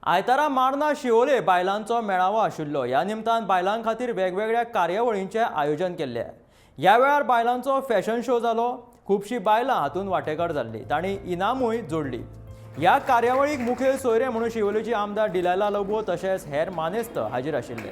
आयतारा मार्ना शिवोले बायलांचो मेळावो आशिल्लो. ह्या निमतान बायलां खातीर वेगवेगळ्या कार्यावळींचें आयोजन केल्लें. ह्या वेळार बायलांचो फॅशन शो जालो. खुबशीं बायलां हातूंत वांटेकार जाल्लीं, तांणी इनामूय जोडली. ह्या कार्यावळीक मुखेल सोयरे म्हणून शिवोलेची आमदार डिलायला लोबो तशेंच हेर मानेस्त हाजीर आशिल्ले.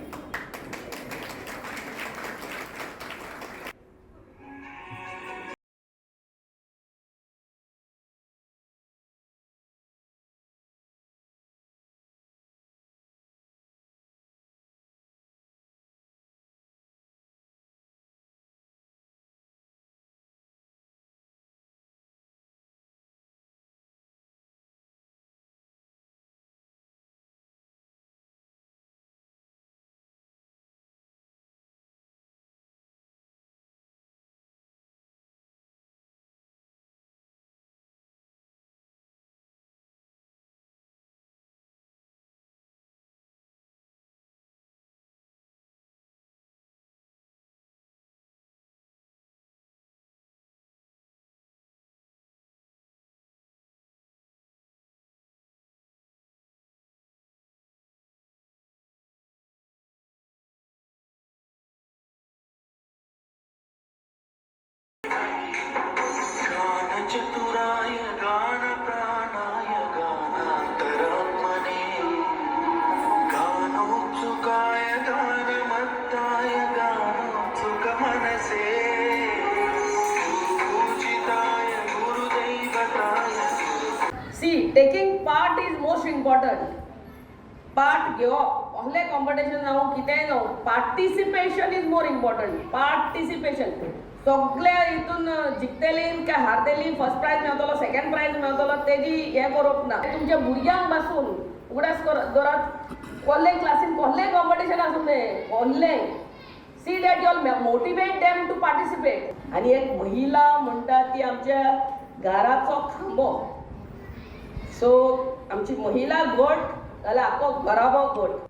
गानचतुराय गानप्राणाय गानान्तरात्मने गानोत्सुकाय गानमत्ताय गानोत्सुकमनसे पूजिताय गुरुदैवताय. See, taking part is most important. Part घेवप, कसलें कॉम्पिटिशन जावं, कितेंय जावं, participation is more important. Participation सगळे हितून जिखतली काय हारतली, फर्स्ट प्रायज मेळटलो, सेकंड प्रायज मेळटलो, तेजी हें करप ना. तुमच्या भुरग्यांक पासून उगडास कर दवरात, कसलेय क्लासीन कसलेय कॉम्पिटिशन आसूं तें कसलेय, see that you'll motivate them to participate. आनी एक महिला म्हणटा ती आमच्या घराचो खांबो. सो आमची महिला घट जाल्यार आख्खो घराबो घट.